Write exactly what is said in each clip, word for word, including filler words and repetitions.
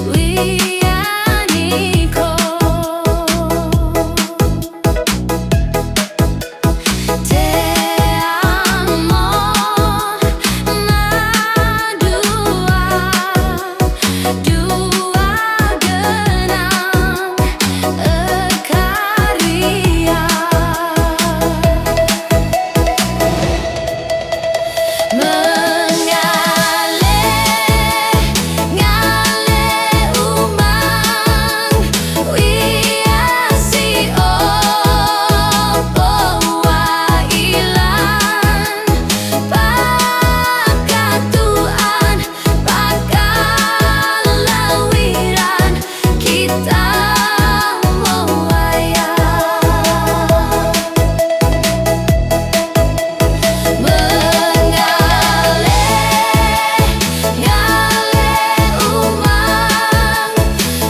Wianiko. Te amo, madua, dua genang, e karia. Mengale, ngale umang, wia si opo wailan, pakatuan, pakalawiran, kita mo waya. Mengale, ngale umang,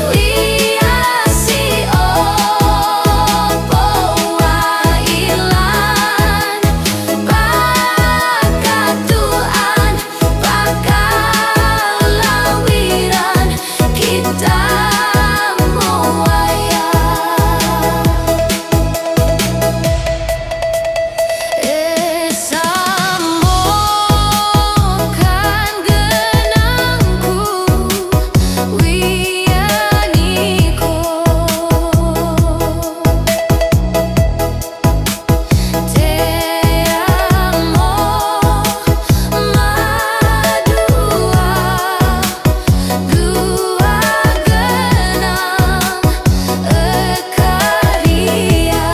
wia si opo wailan, pakatuan, pakalawiran, kita mo waya. E samo kan genangku, wianiko. Te amo, madua, dua genang, e karia.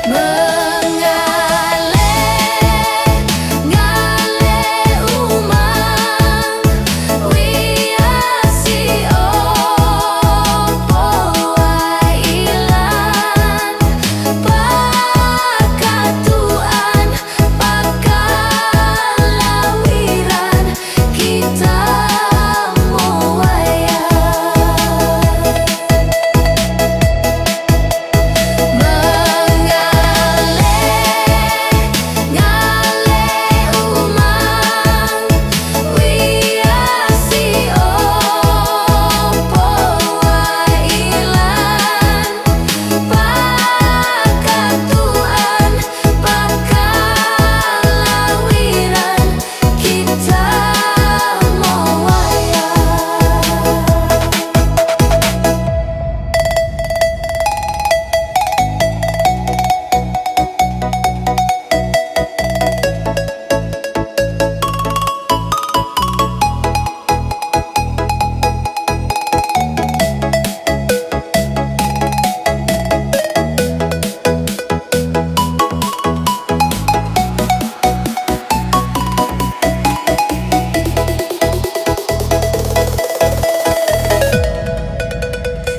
Mengale, ngale umang, wia si opo wailan, pakatuan, pakalawiran, kita mo waya. Mengale, ngale umang, wia si opo wailan, pakatuan, pakalawiran, kita mo waya.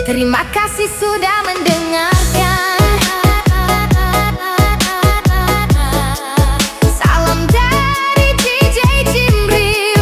Terima kasih sudah mendengarkan. Salam dari D J Jimrim.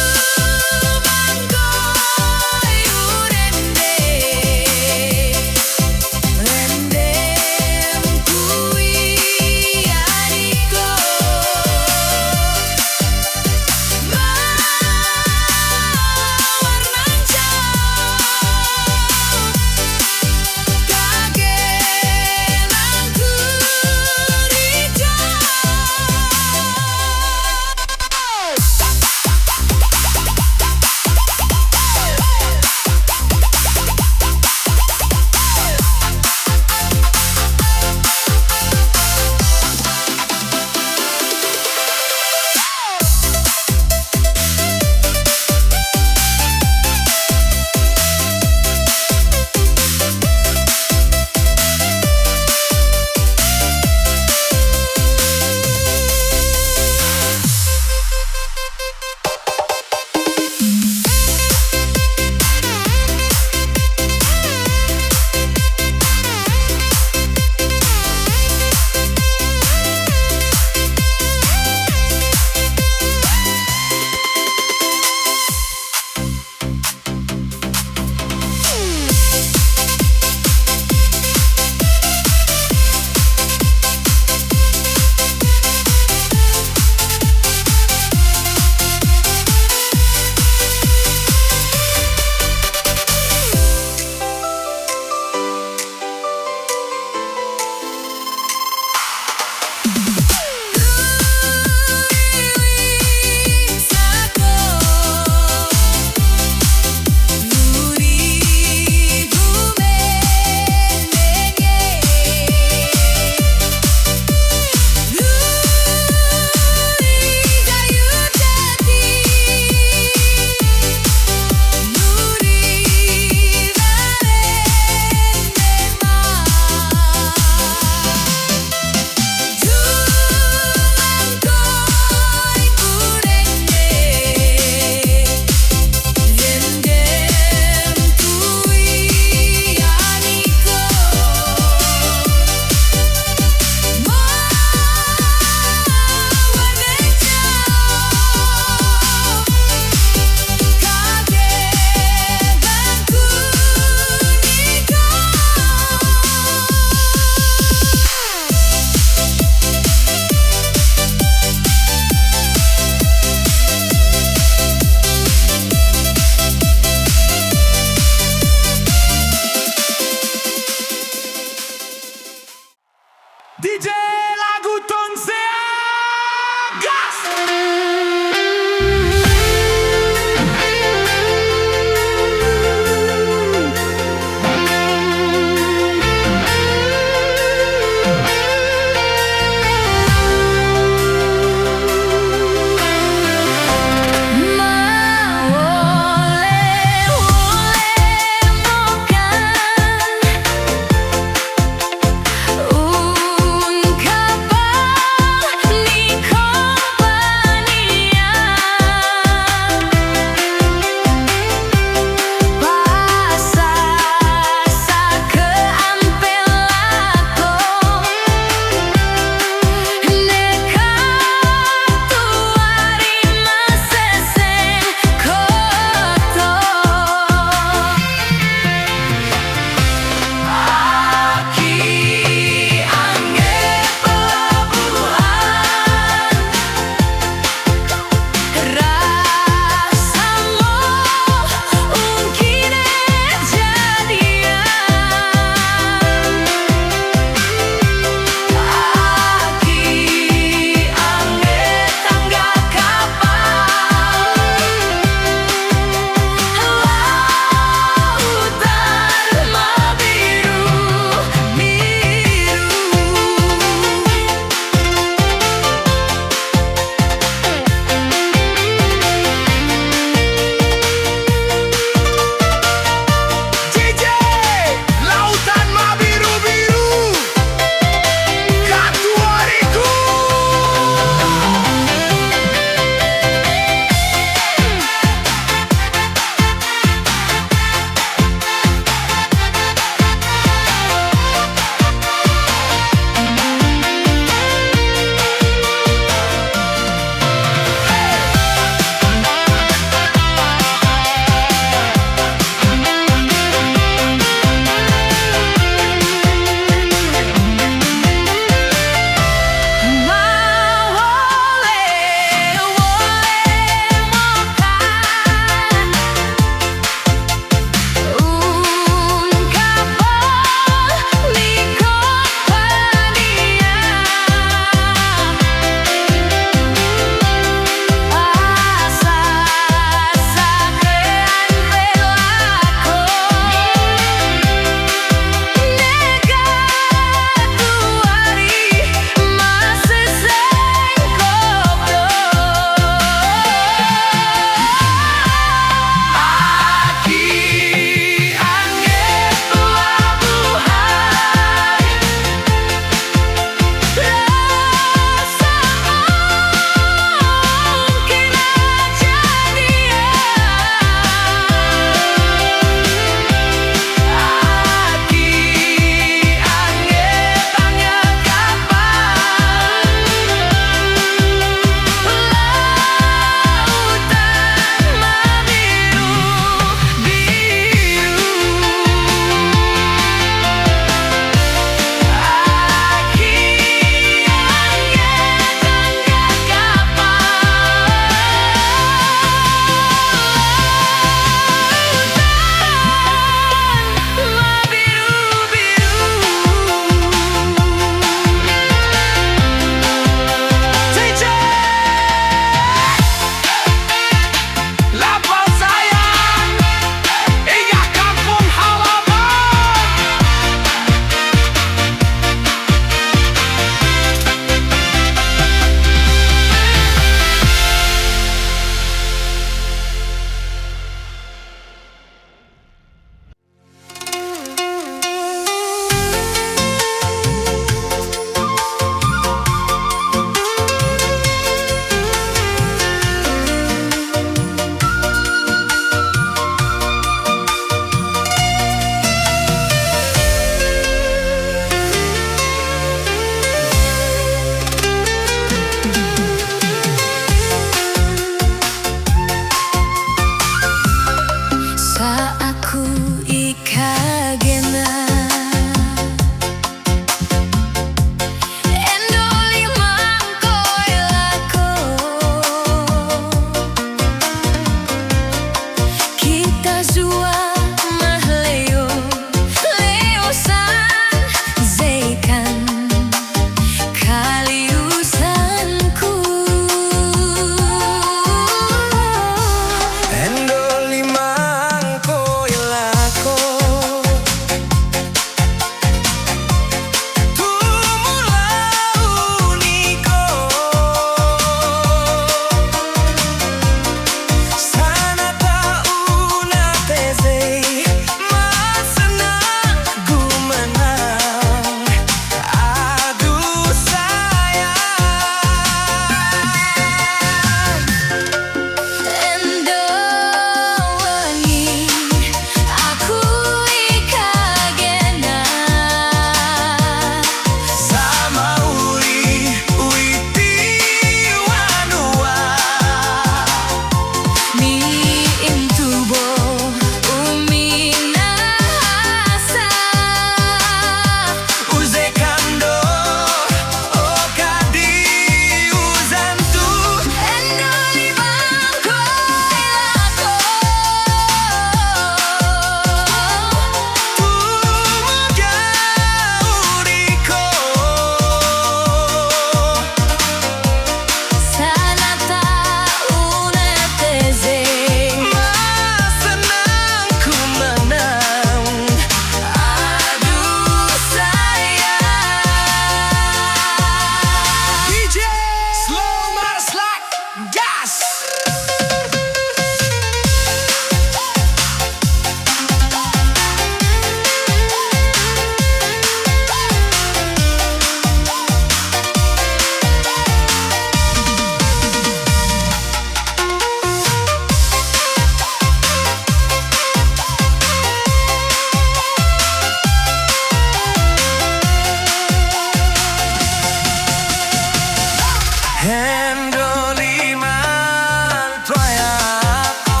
Hendo liman toyako,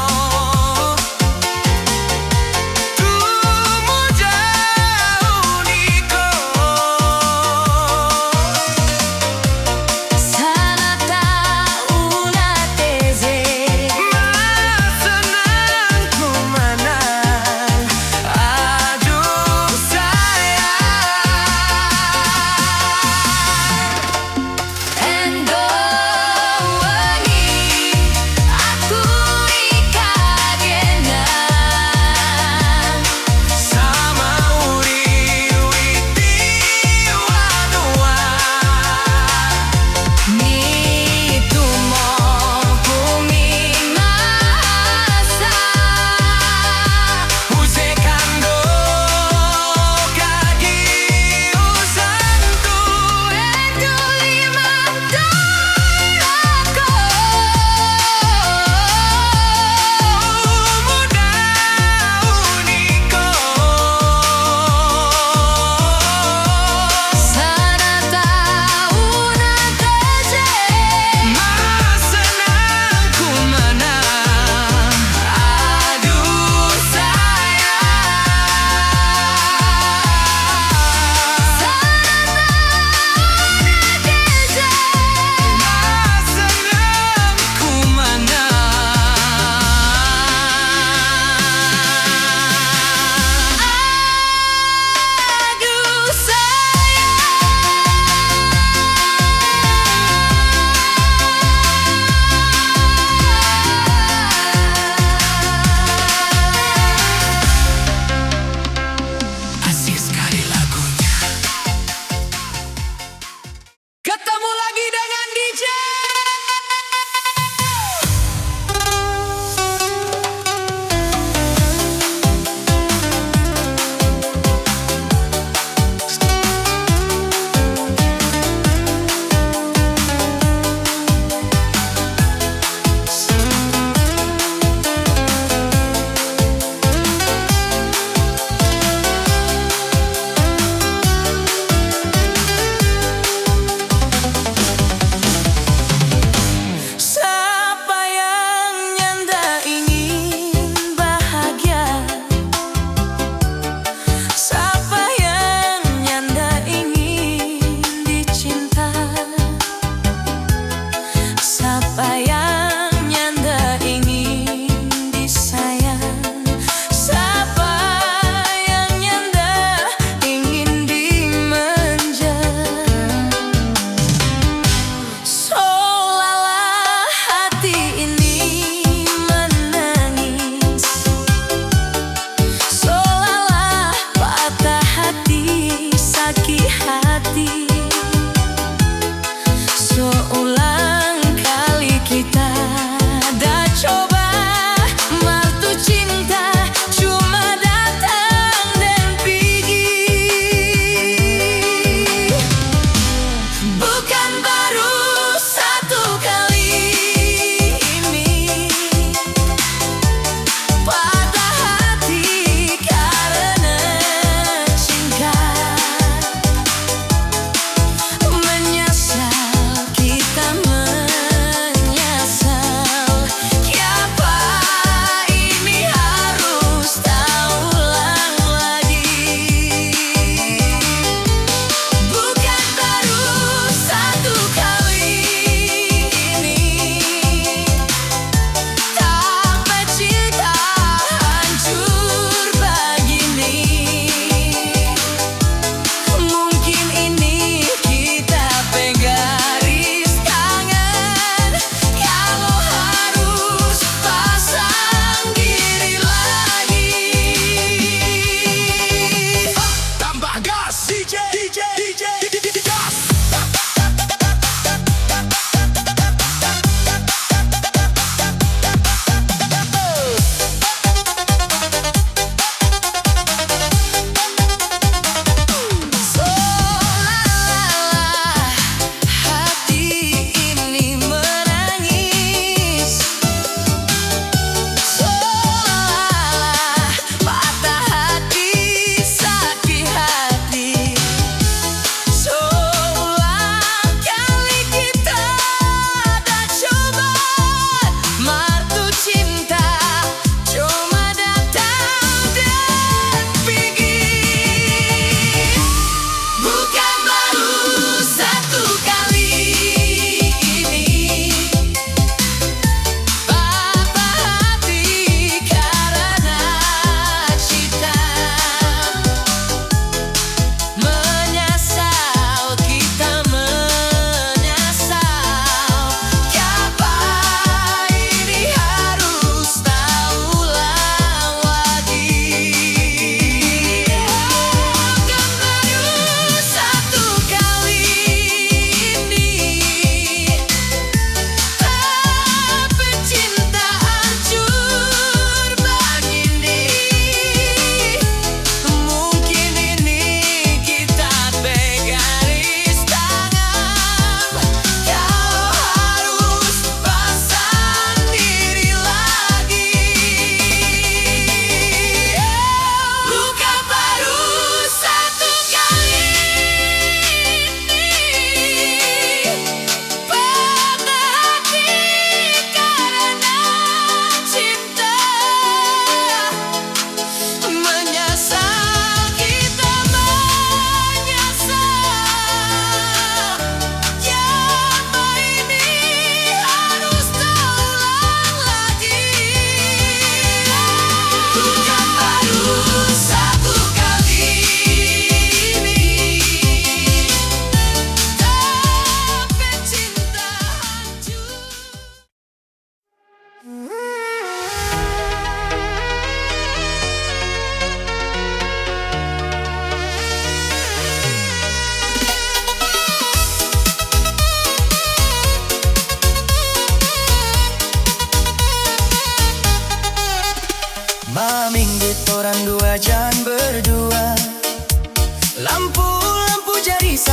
tu mo jau niko. Sana ta una teze. Ma sanang tu manang aju sayang. Endo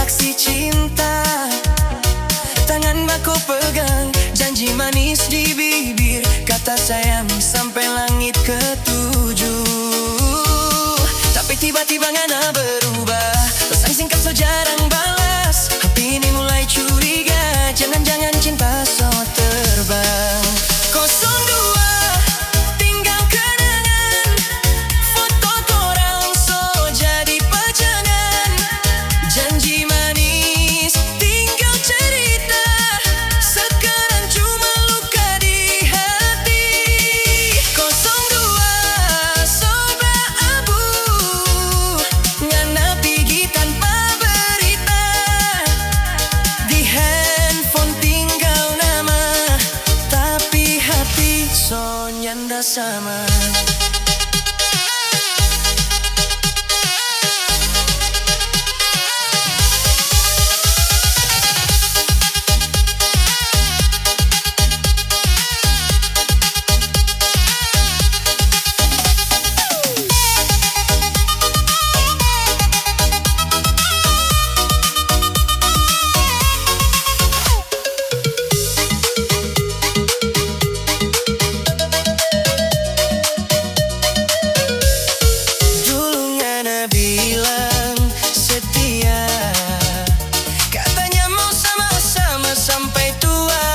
Si cinta, tangan baku pegang, janji manis di bibir, kata sayang sampai langit ketujuh. Tapi tiba-tiba ngana berubah, pesan singkat so jarang balas, hati ini mulai curiga, jangan-jangan cinta so terbang. Kosong dua, tinggal kenangan, foto torang so jadi pajangan, janji manis tinggal cerita, sekarang cuma luka di hati. Kosong dua, so baabu, ngana pigi tanpa berita, di handphone tinggal nama, tapi hati so nyanda sama. Dulu ngana bilang setia, katanya mau sama-sama sampai tua,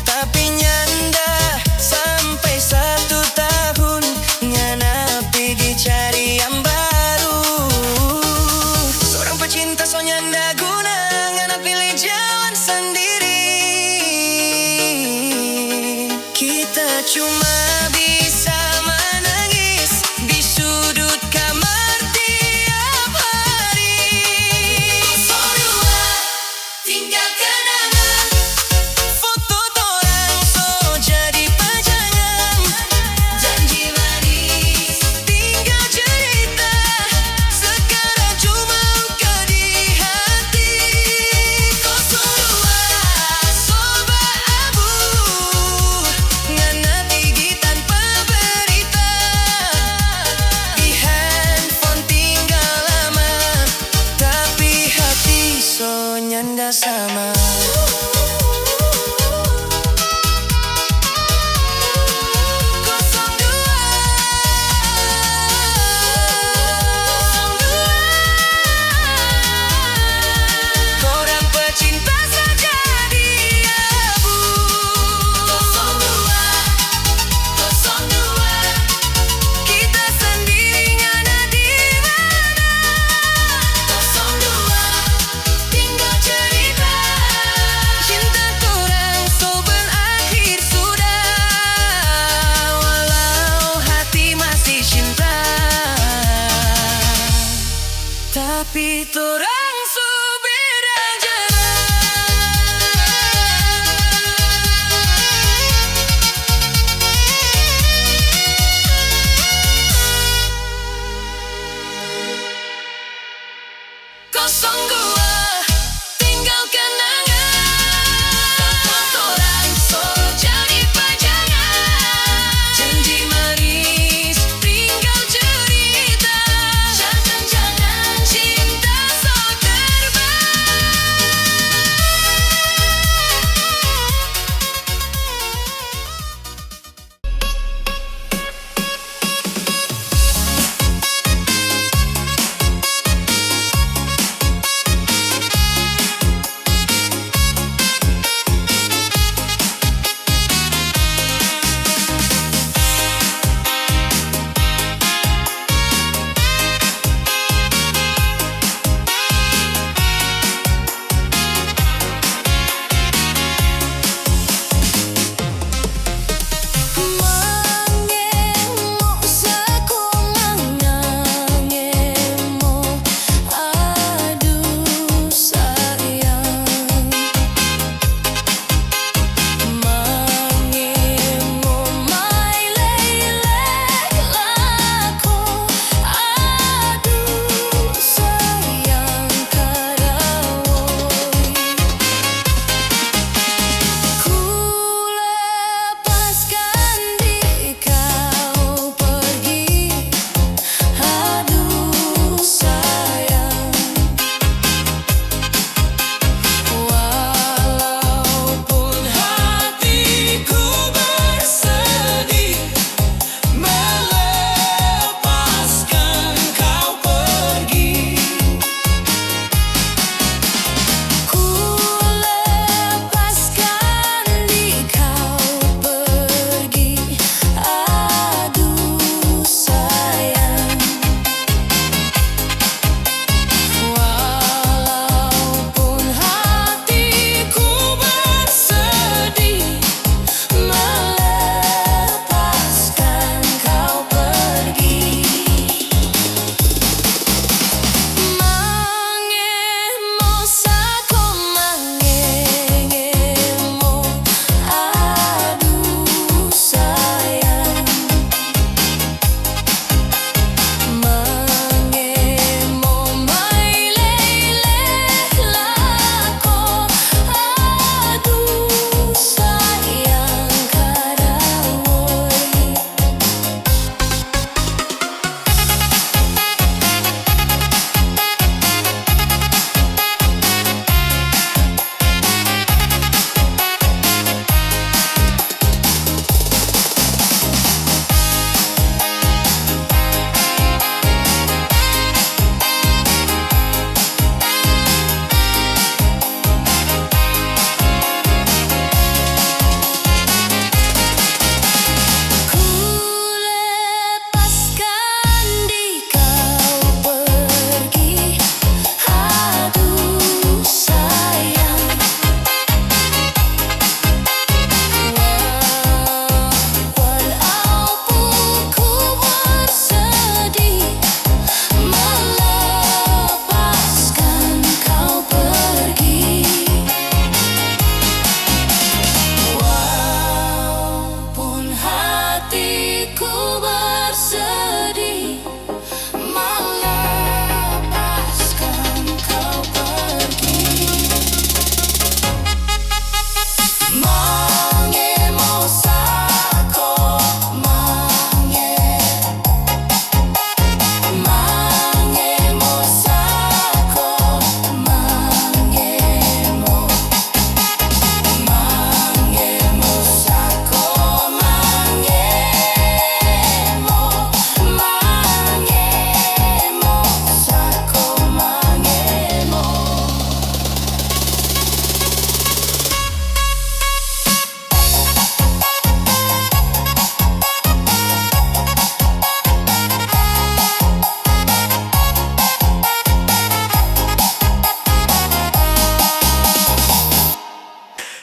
tapi nyanda sampai satu tahun, ngana pigi cari yang baru. Sorang pecinta so nyanda guna, ngana pilih jalan sendiri. Kita cuma bisa manangis di sudut kamar tiap hari. Kosong dua, tinggal kenangan. Foto torang so jadi pajangan. Janji manis tinggal cerita, sekarang cuma luka di hati. Kosong dua, so baabu, ngana pigi tanpa berita. Di handphone tinggal nama, tapi hati so nyanda sama. Kosong dua, kosong dua, torang pecinta so jadi abu. Kosong dua, kosong dua, kita sendiri ngana di mana? Kosong dua, tinggal cerita.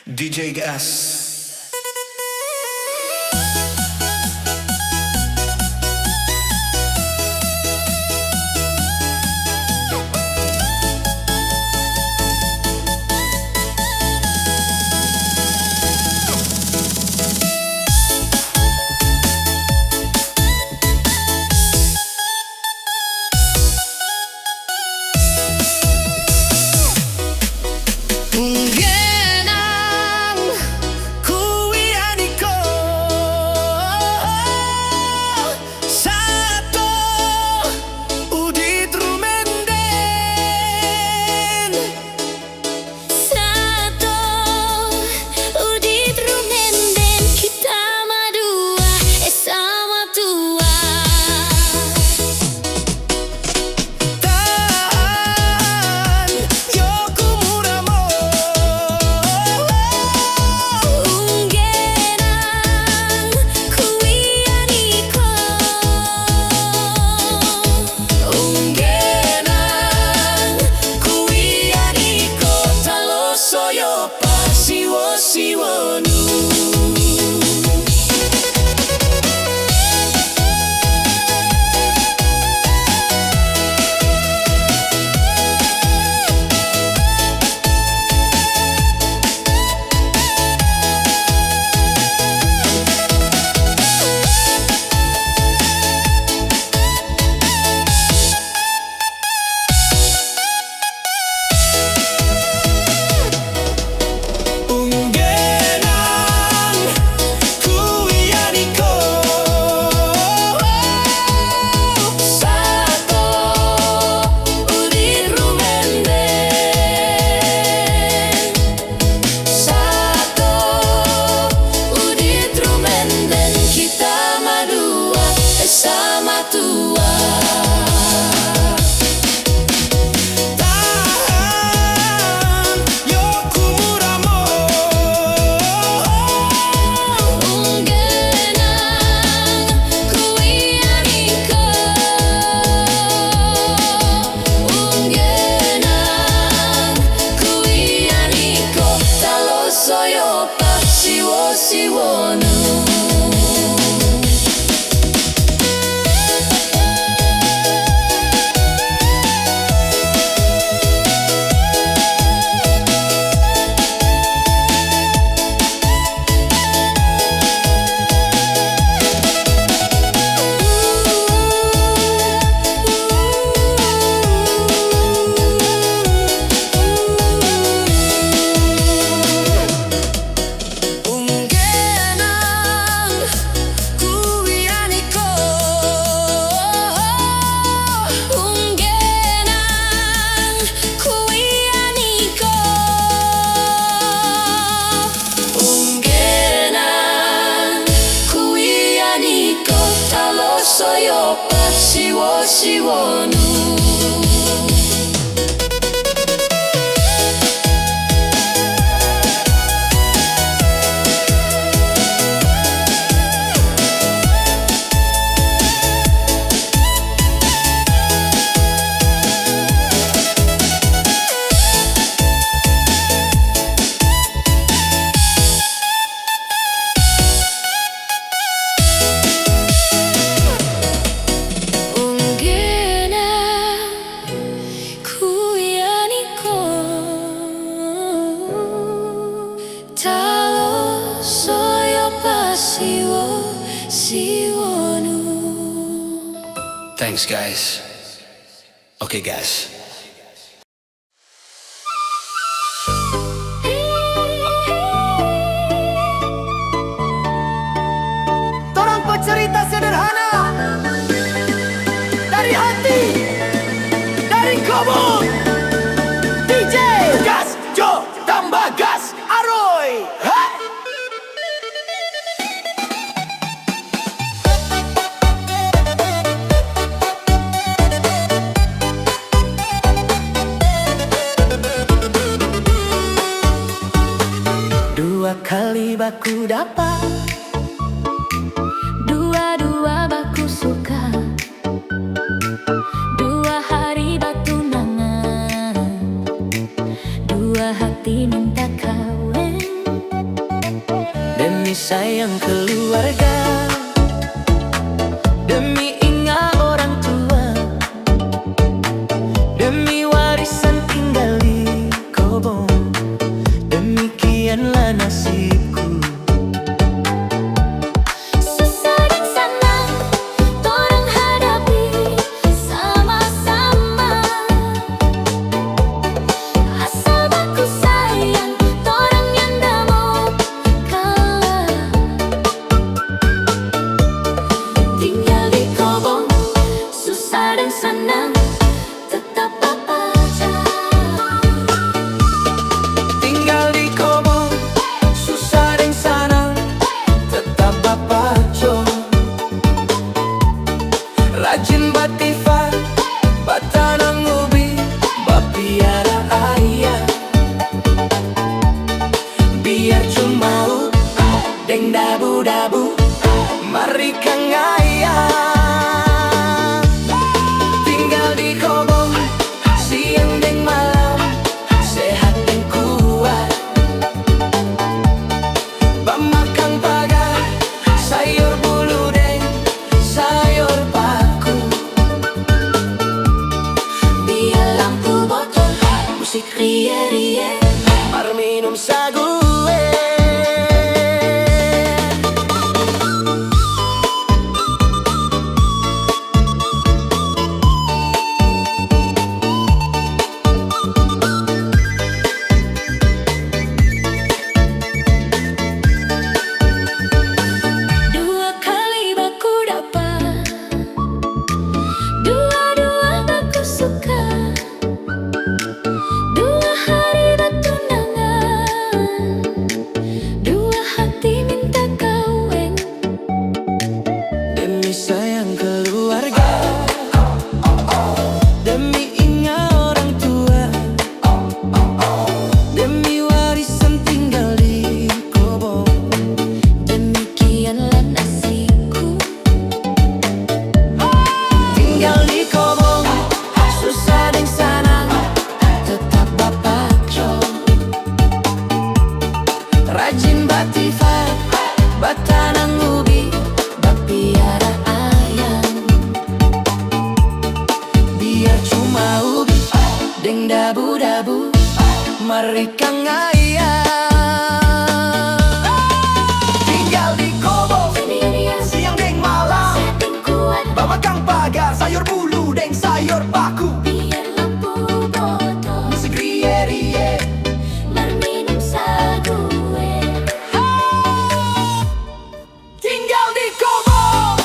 D J Gas. Unggenang kuianiko sato udit rumenden. Sato udit rumenden kita madua, eh, sama tua. Tahan, yo kumuramo. Unggenang kuianiko. Unggenang kuianiko, taloso yo pa siwo-siwonu. Unggenang kuianiko sato udit rumenden. Sato udit rumenden kita madua, eh, sama tua. Tahan, yo kumuramo. Unggenang kuianiko. Unggenang kuianiko, taloso yo pa siwo-siwonu. Unggenang kuianiko. Unggenang kuianiko. Unggenang kuianiko, taloso yo pa siwo-siwonu. Unggenang kuianiko, taloso yo pa siwo-siwonu. Thanks, guys. Okay, guys. Torang pe cerita sederhana, dari hati, dari kobong. D J Gas, jo, tambah gas, Aroy. Hey! Dua kali baku dapa, dua-dua baku suka. Dua hari batunangan, dua hati minta kaweng. Sayang keluarga, demi inga orang tua, demi warisan tinggal di kobong, demikianlah nasibku. Susah deng sanang, torang hadapi sama-sama. Asal baku sayang, torang nyanda mo kalah. Tinggal di kobong, susah deng sanang, tetap bapacar. Tinggal di kobong, susah deng sanang, tetap bapacar. Rajin batifar, batanang ubi, bapiara ayam. Biar cuma ubi deng dabu-dabu, mar ikang ayam. Tinggal di kobong, siang deng malam, sehat deng kuat. Bamakang paga, sayor bulu deng sayor paku. Biar lampu botol, musik rie-rie, mar minum sagu. Dua kali baku dapa, dua-dua baku suka, dua hari batunangan, dua hati minta kaweng. Demi sayang keluarga, demi inga orang tua, demi warisan tinggal di kobong, demikianlah nasibku. Tinggal di kobong, susah deng sanang, tetap bapaco. Rajin batifar, batanang ubi, bapiara ayam. Biar cuma ubi deng dabu-dabu, mar ikang ayam. Tinggal di kobong, siang deng malam, bamakang pagar, sayor bulu deng sayor paku. Biar lampu botol, musik rie-rie, mar minum sagu. Tinggal di kobong.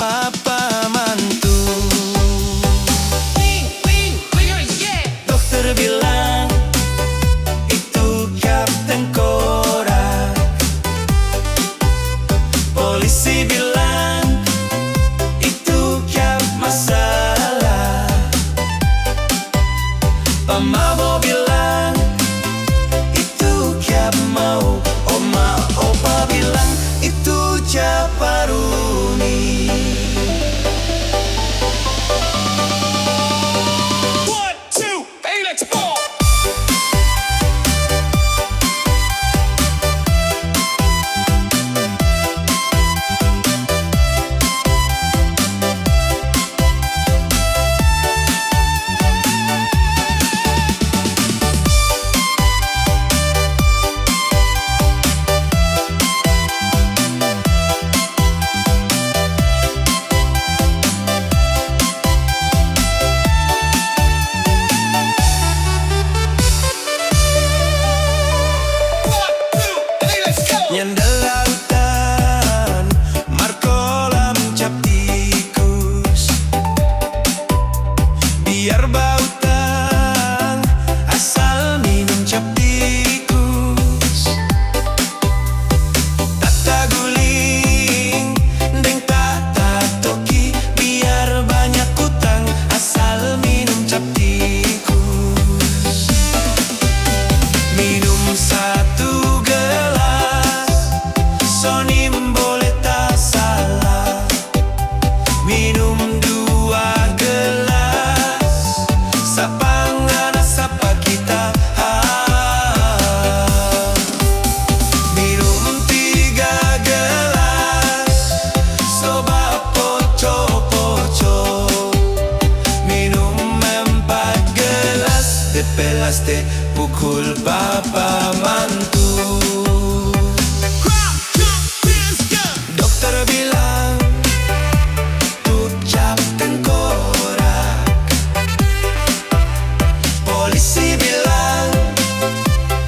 Apa mantu? Dokter bilang, "Itu cap tengkorak." Polisi bilang, "Itu cap masalah." Pamabo bilang, "Itu cap mau." Oma opa bilang, "Itu cap paruni." One, two, eight, let's go! Nyanda lautan, mar kolam cap tikus. Biar bautang, asal minum cap tikus. Tataguling deng tatatoki, biar banya kutang, asal minum cap tikus. Minum satu gelas, so nimbole tasala. Minum dua gelas, sapa ngana sapa kita. Ah. Minum tiga gelas, so bapoco-poco. Minum empat gelas, de pe laste pukul papa mantu. Dokter bilang, "Itu cap tengkorak." Polisi bilang,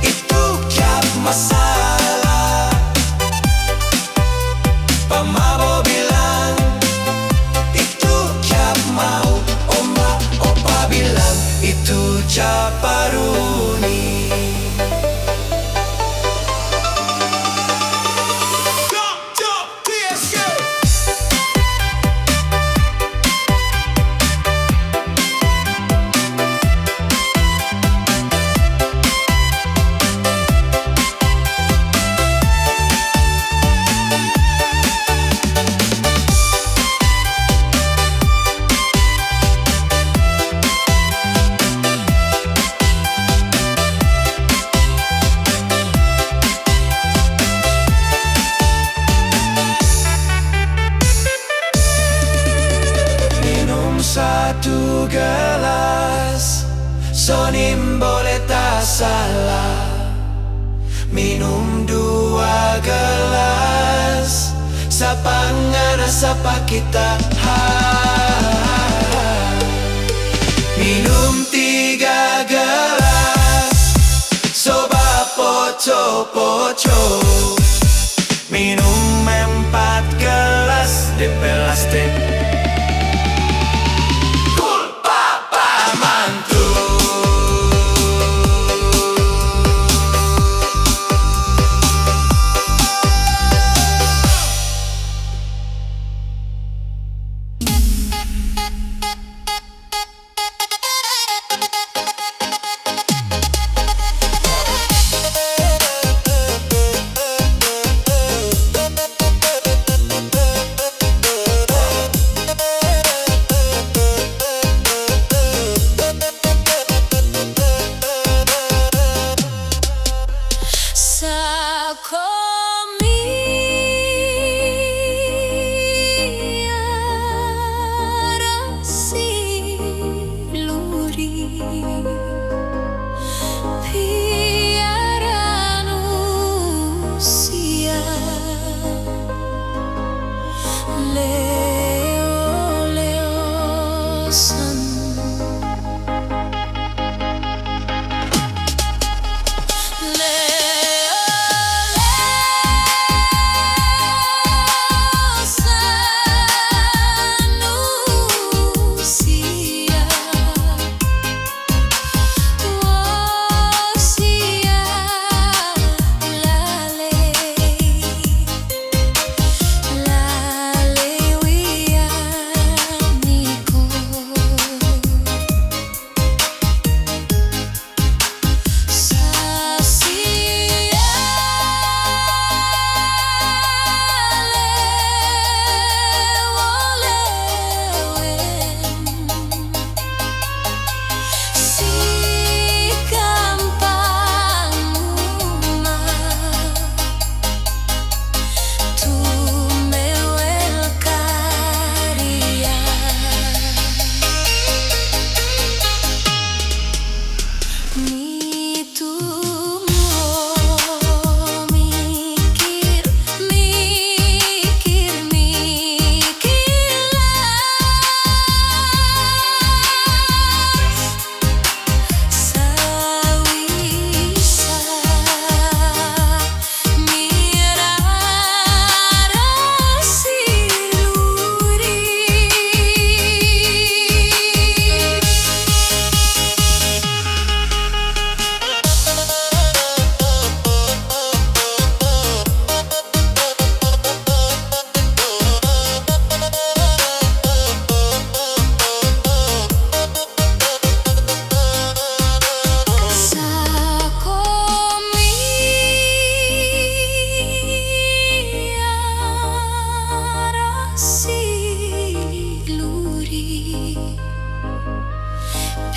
"Itu cap masalah." Pamabo bilang, "Itu cap mau." Oma opa bilang, "Itu cap paruni." Minum satu gelas, so nimbole tasala. Minum dua gelas, sapa ngana sapa kita. Ha. Minum tiga gelas, so bapoco-poco. Minum empat gelas, de pe laste pukul papa mantu.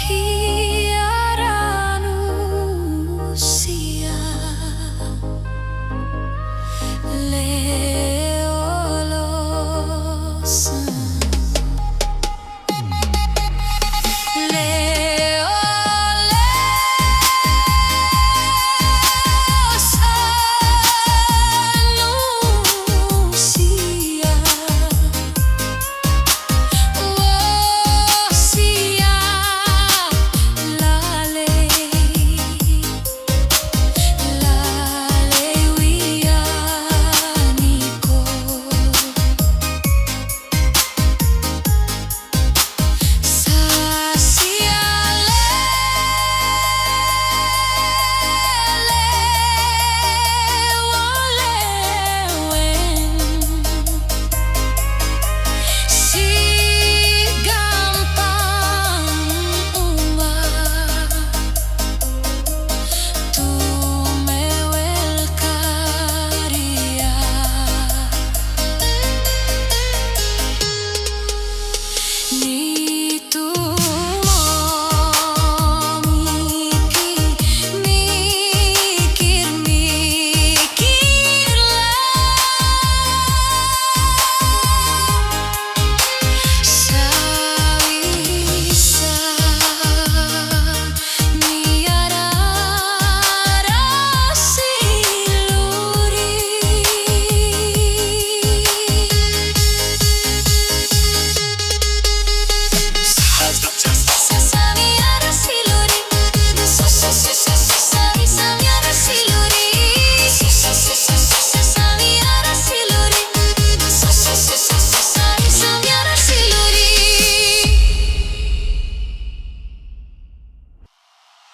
Tiara nusia le olosan. Le olosan nusia. Wosia lale, lale wianiko. Sasia lele walewen. Si gampang uma tu mewel karia. Nitu mo mikir, mikir, mikir la. Sabisa ni ara rasi luri.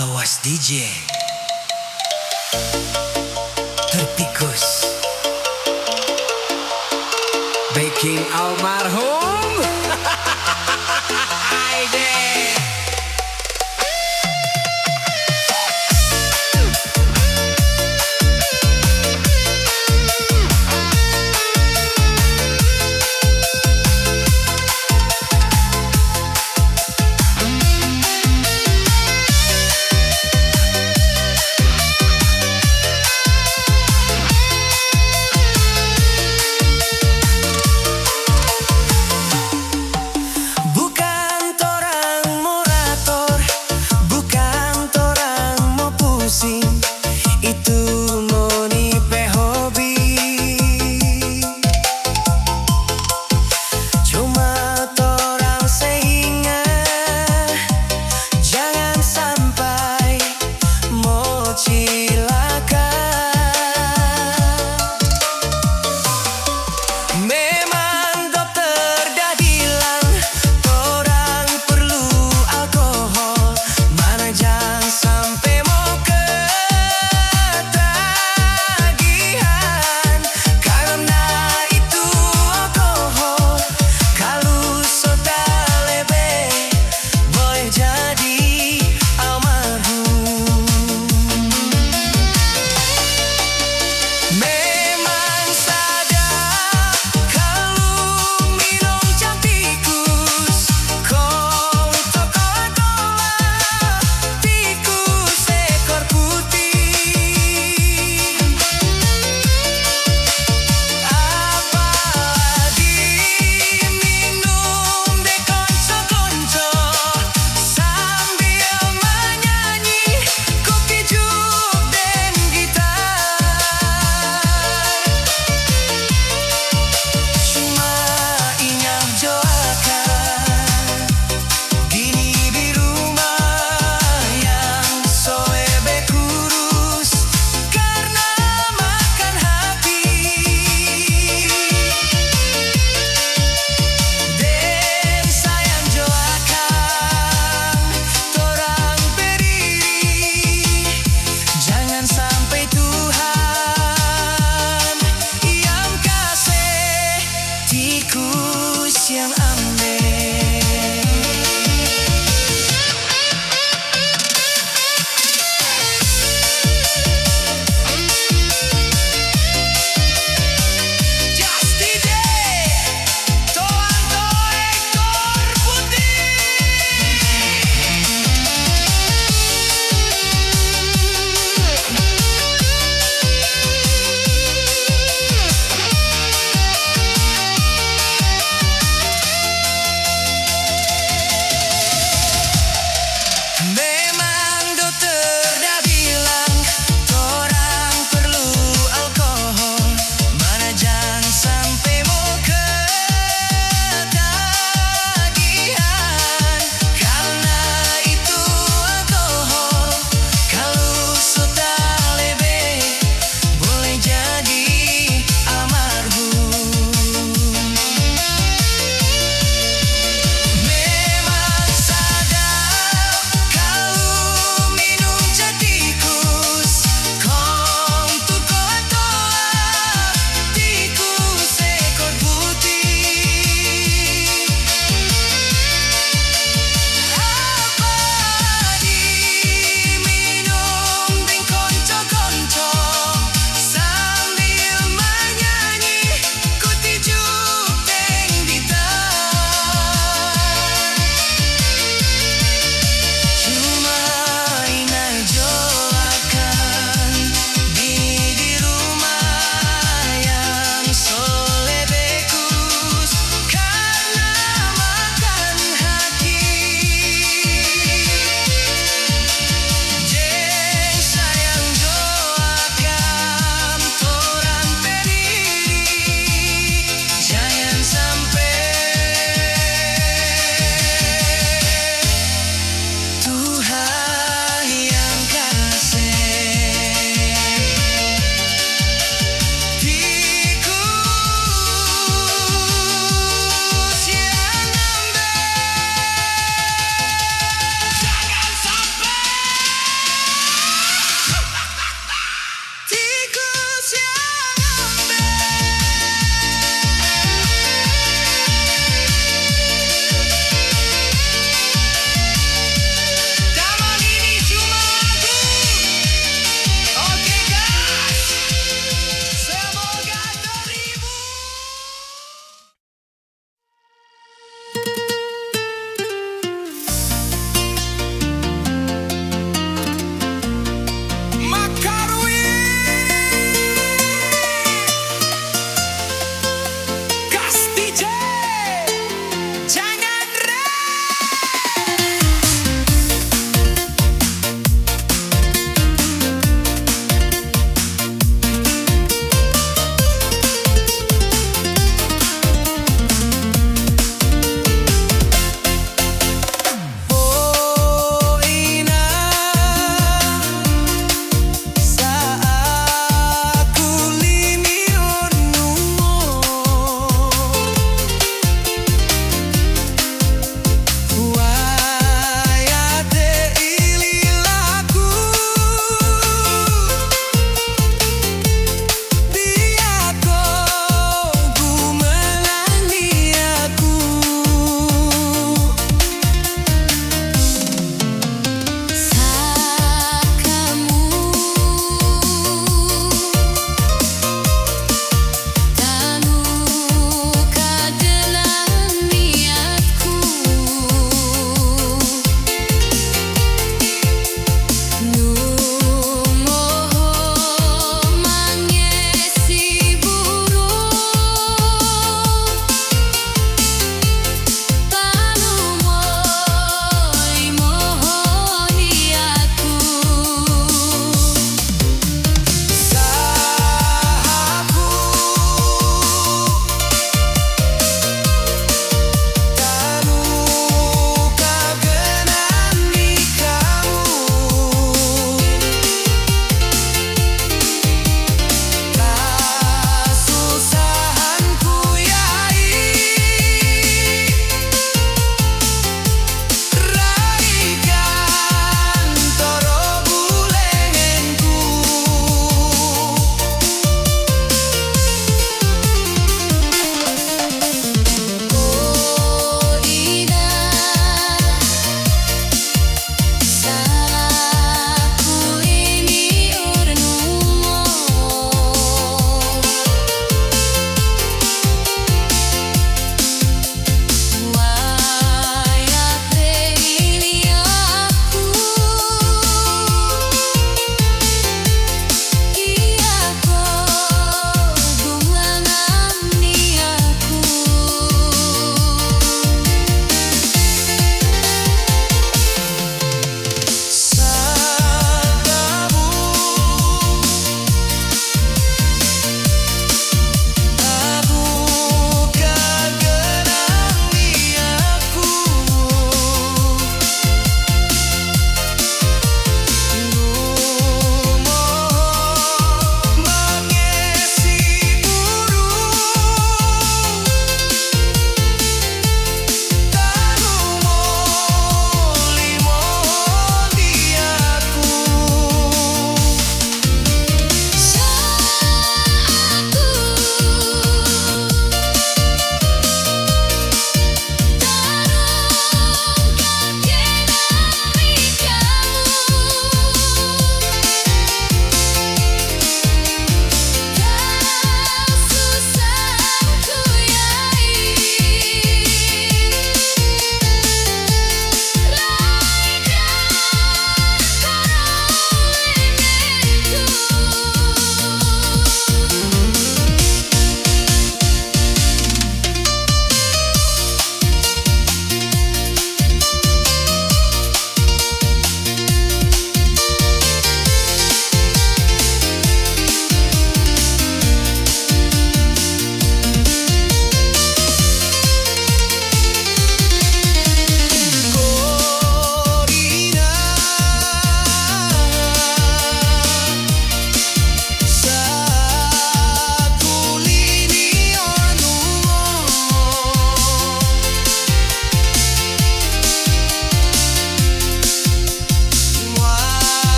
Awas D J tertikus. Beking Alma.